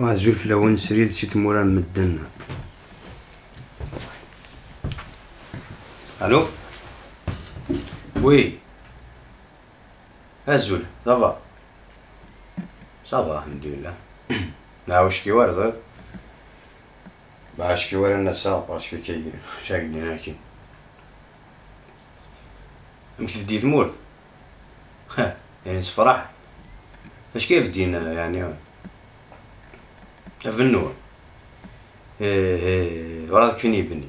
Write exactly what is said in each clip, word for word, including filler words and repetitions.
Azul fell-awen, srid si tmura n medden. Allô? Oui. Azul, ça va? Ça va, alhamdulillah. Nɛawec ki war ẓriḍ. Nɛawec ki war ass-a, parce que kay cagdin akin. Amek tebdi tmurt? Ha, yani sefraḥ. Acu kan bdin, yani, abennu. Eh, eh, ur ad kfin yebni.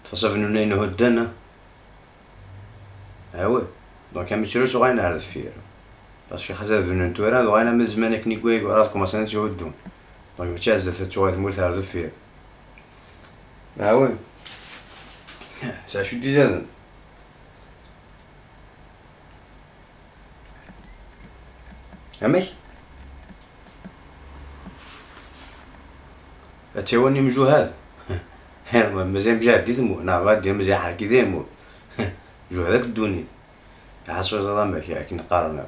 Tfas abennu-nni inhudden, ah. Ah oui. Donc, am tura tuɣalin ar deffir. Parce que xas ad bnun tura, tuɣalin am zzman akken i wayeg ur ad kumasen ad tthuddun. Donc, mačči ar zdat ad tuɣal tmurt ar deffir. Ah oui. S acu d-izaden? Amek? Ad tt-awin imjuhad? Mazal mjahad di tmurt, neɣ ad d-mazal ḥerki di tmurt. Juhad akk ddunit. Iḥaṣu iẓad amek, akken qqaren,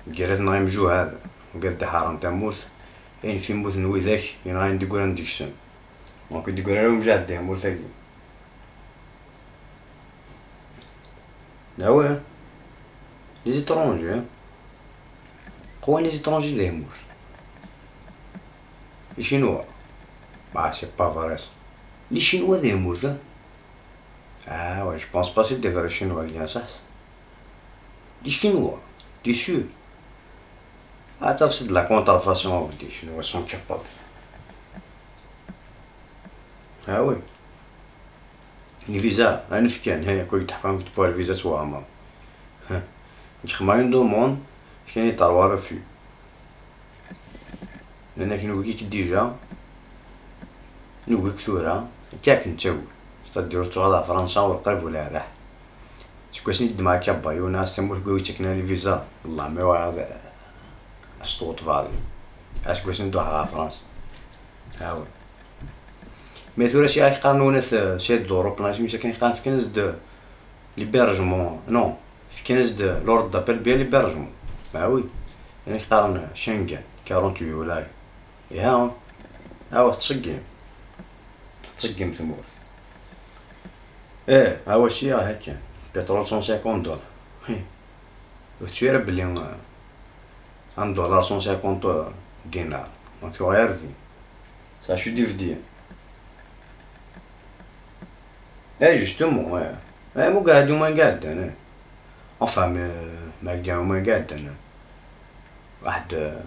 gar-ateɣ imjuhad, ugad d-ḥaren tamurt, ayen f immuten widak, yenɣa ayen d-ggran deg-sen. Donc, ur d-yeggri ara umjahed di tmurt-agi. Ah ouais. Les étrangers, hein. Qwan les étrangers di tmurt. Les Chinois. Ah, c'est pas vrai ça. Les Chinois di tmurt, hein. Ah ouais, je pense pas c'est des vrais Chinois, bien ça. Les Chinois, t'es sûr? Ah, ça, c'est de la contrefaçon, les Chinois sont capables. Ah oui. Lviza, ad nefkan, ha, yakk i d-teḥfam pour lviza s waɛmer. Ha. Nekk xedmeɣ une demande, fkan-iyi trois refus. Nnan-ak nugi-k déjà, nugi-k tura, akka akken ttagul. C'est-à-dire ur tuɣal ɣer Fransa ur qrib ula raḥ. Seg wasmi i ddmeɣ akka bayuna, s tamurt n wawi ttaken lviza, Allah ma yuɛad, as tuɣeṭ baḍi. Seg wasmi i d-ruḥeɣ ɣer Fransa. Ah oui. Mais tura si ak qqaren wnat, euh, Saïd l'Europe, nag mi akken qqaren fkan-as-d l'hébergement, non, fkan-as-d l'ordre d'appel bien l'hébergement. Bah oui. Ayen ak qqaren Schengen, quarante juillet. Iha, awa tettṣeggim. Tettṣeggim tmurt. Eh, awa si akken. Pétrole cent cinquante dollars. Hi. Ur tettu ara belli, euh, un dollar cent cinquante dinars. Donc, yuɣ ar din. Ça, je suis divdien. Eh, justement, ouais. Eh, mu qɛed uma iɛeddan, eh. Enfin, ma, ma qɛed uma iɛeddan, eh. Waḥed, euh, de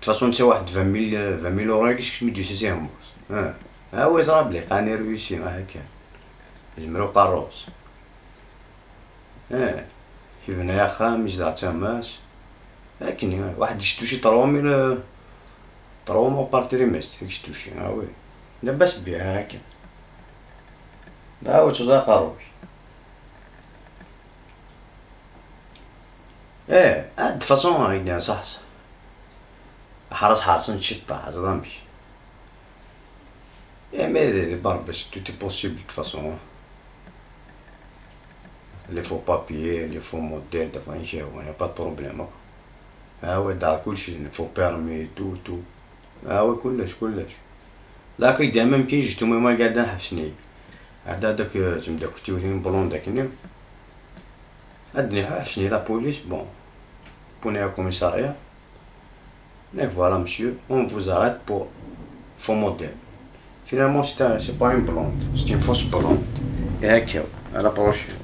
toute façon, netta waḥed vingt mille, euh, vingt mille euros, qu'est-ce que je me dis, c'est un mot. Eh. Ah, ouais, ça, belli, qani réussi, ah, akka. Zemreɣ uqerru-s. Eh, yebna axxam, yezdeɣ d tama-s. Akken, waḥed yesduci trois mille, trois mois par trimestre, i yesduci, ah oui. Labas biha akken. Ah, ur ttuẓ aqerru-k. Eh, ah, de façon, ah, il y a ça. Ḥaṛas ḥaṛṣen ciṭṭaḥ, ẓriɣ amek. Eh, mais di, di Barbès, tout est possible, de toute façon, hein. Les faux papiers, les faux modèles, de façon, il n'y a pas de problème, hein. Ah ouais, dans le coup, il faut permis, tout, tout. Ah ouais, كلش، كلش. Là, كي دائمًا كي جيتو ماما قاعدة حبسني. هذا داك، آه، تمداك تيوتين بلون داك نيم. هاد نيم حبسني la police، bon. بوني au commissariat. Mais voilà, monsieur, on vous arrête pour faux modèle. Finalement, c'est un, c'est pas une blonde, c'est une fausse blonde. Et هكا، à la prochaine.